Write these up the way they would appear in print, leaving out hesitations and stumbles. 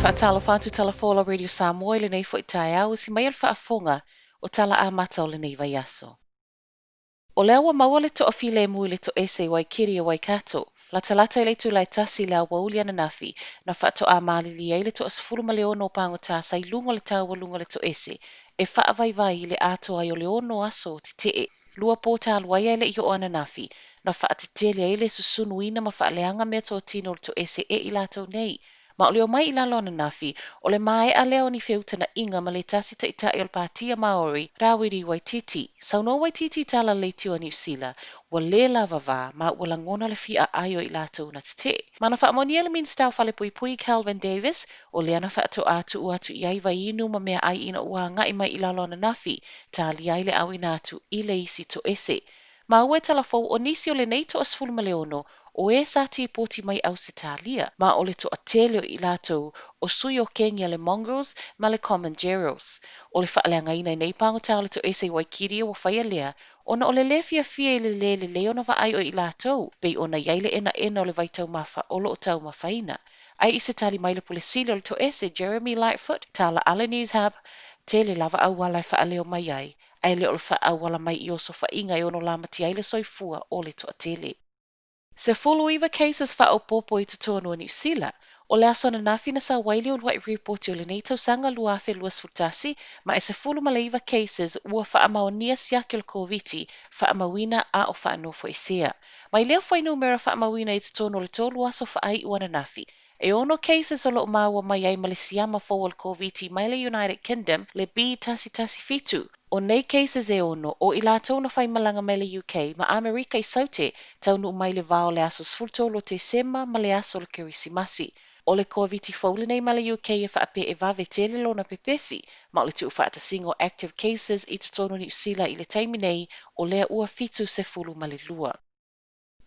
Faatalofa atu Tala Fola Radio Samoa i lenei foi taeao, usi mai le faafofoga o tala amata o lenei vaiaso. O lea ua maua le toafilemu i le toese i Waikeria Waikato, latalata i le itula e 1 i le aoauli ananafi, na faatoa malilie ai le 16 o pagota sa i luga o le taualuga o le toese e faavaivai i le atoa ai o le 6 aso o tetee. 2 po talu ai ae le i oo ananafi, na faatetele ai le susunuina ma faaleaga meatotino o le toese e i latou nei. Ma o le omai i lalo ananafi, o le maea lea o ni feutagaiga ma le tasi taitai o le Patia Maori, Rawiri Waititi. Saunoa Waititi i tala a le Leitio a Niu Sila, ua lē lava vā, ma ua lagona le fiaai o i latou na tetee. Ma na faamaonia le Minisita o Falepuipui Kelvin Davis, o lea na faatoa tuu atu i ai vaiinu ma meaai ina ua agai mai i lalo ananafi, talia ai le auina atu i le isi toese. Maua e Tala Fou o nisi o lenei 16 o e sa tipoti mai Ausetalia, ma o le toatele o i latou o sui o kengi a le Mongrels ma le Comancheros. O le faaleagaina i nei pagota o le toese i Waikeria ua faia lea, ona o le lē fiafia i le lē lelei ona vaai o i latou, pei ona i ai le enaena o le vaitaumafa o loo taumafaina. Ae i se tali mai le Pule Sili o le Toese Jeremy Lightfoot, tala a le News Hub, tele lava auala e faaleo mai ai, ae le o le faaauala mai i osofaiga e ono lamatia ai le soifua o le toatele. 19 cases faaopoopo i totonu o Niu Sila. O le aso ananafi na sau ai le uluai ripoti o lenei tausaga 2021, ma e 19 cases ua faamaonia siaki o le Koviti faamauina a o faanofoesea. Mai lea fuainumera faamauina i totonu o le 3 aso faaiu ananafi, e 6 cases o loo maua mai ai ma le siama fou o le Koviti mai le United Kingdom, le B117. O nei cases e 6, o i latou na faimalaga mai le UK ma Amerika i Saute, taunuu mai le vā o le aso 13 o Tesema ma le aso o le Kerisimasi. O le Koviti fou lenei mai le UK e faapea e vave tele lona pepesi, ma o le tuufaatasiga o active cases i totonu o Niu Sila i le taimi nei, o lea ua 72.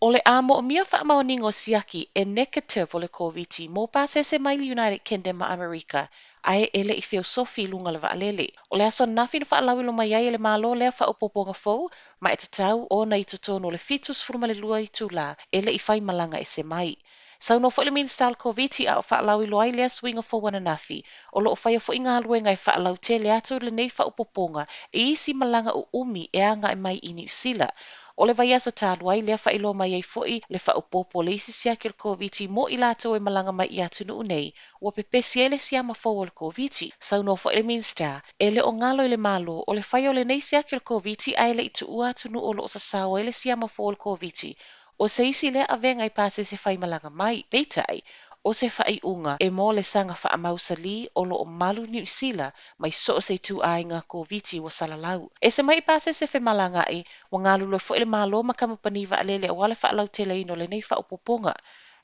O le a moomia faamaoniga o siaki e negative o le Koviti mo pasese mai le United Kingdom ma Amerika, ae e le i feosofi i luga o le vaalele. O le aso ananafi na faalauiloa mai ai e le Malo lea faaopoopoga fou, ma e tatau ona i totonu o le 72 itula e le i faimalaga ese mai. Saunoa foi le Minisita o le Koviti a o faalauiloa ai lea suiga fou ananafi, o loo faia foi galuega e faalautele atu lenei faaopoopoga i isi malaga uumi e aga'i mai i Niu Sila. O le vaiaso talu ai lea faailoa mai ai foi le faaopoopo o le isi siaki o le Koviti mo i latou e malaga mai i atunuu nei, ua pepesi ai le siama fou o le Koviti. Saunoa foi le Minisita, e le o galo i le Malo o le faia o lenei siaki o le Koviti ae le i tuua atunuu o loo sasao ai le siama fou o le Koviti. O se isi lea avega i pasese faimalaga mai, peitai, o se faaiuga e mo le saga faamausalī o loo malu Niu Sila mai so o se ituaiga Koviti ua salalau. Ese mai i pasese femalagaai, ua galulue foi le Malo ma kamupani vaalele aua le faalauteleina o lenei faaopoopoga.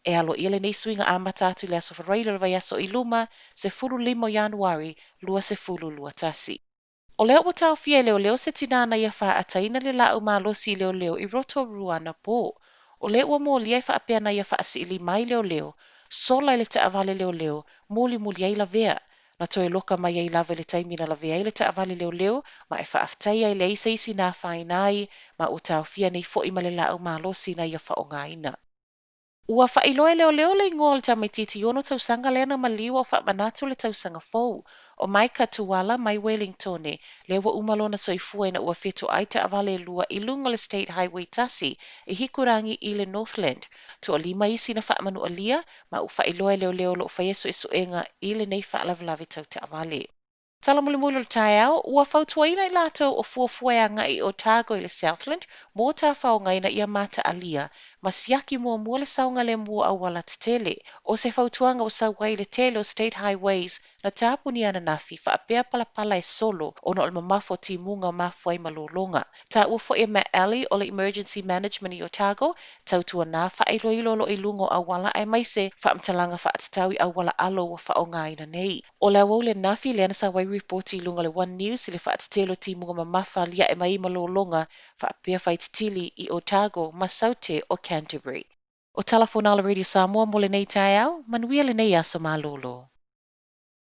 E aloaia lenei suiga amata atu i le aso Faraile o le vaiaso i luma, 15 o Ianuari 2021. O lea ua taofia e leoleo se tinā na ia faaataina le laau malosi i leoleo i Rotorua anapō. O lea ua molia e faapea na ia faasiilima ai leoleo, sola i le taavale leoleo, mulimuli ai lavea. Na toe loka mai ai lava i le taimi na lavea ai le taavale leoleo, ma e faafetai ai leai se isi na afaina ai, ma ua taofia nei foi ma le laau malosi na ia faaaogaina. Ua faailoa e leoleo le igoa o le tamaitiiti 6 tausaga lea na maliu a o faamanatu le tausaga fou. O Maika Tuala mai Wellingtone, lea ua uma lona soifua ina ua fetoai taavale e 2 i luga o le State Highway 1 i Hikurangi i le Northland. Toalima isi na faamanualia, ma ua faailoa e leoleo o loo faia suesuega i lenei faalavelave tau taavale. Tala mulimuli o le taeao, ua fautuaina i latou o fuafua e agai i Otago i le Southland mo tafaoga ina ia mataalia ma siaki muamua le saogalemu o auala tetele. O se fautuaga ua sau ai i le tele o State Highways na tapunia ananafi faapea palapala e solo ona o le mamafa o timuga o mafua ai ma lologa. Taua foi e Matt Alley o le Emergency Management i Otago, tautuanā faailoilo o loo i luga o auala aemaise faamatalaga faatatau i auala alo ua faaaogaina nei. O le aoauli ananafi lea na sau ai ripoti i luga o le One News i le faatetele o timuga mamafa aliae mai ma lologa faapea faititili i Otago ma Saute o Canterbury. O Tala Fonala Radio Samoa mo lenei taeao, manuia lenei aso malolo.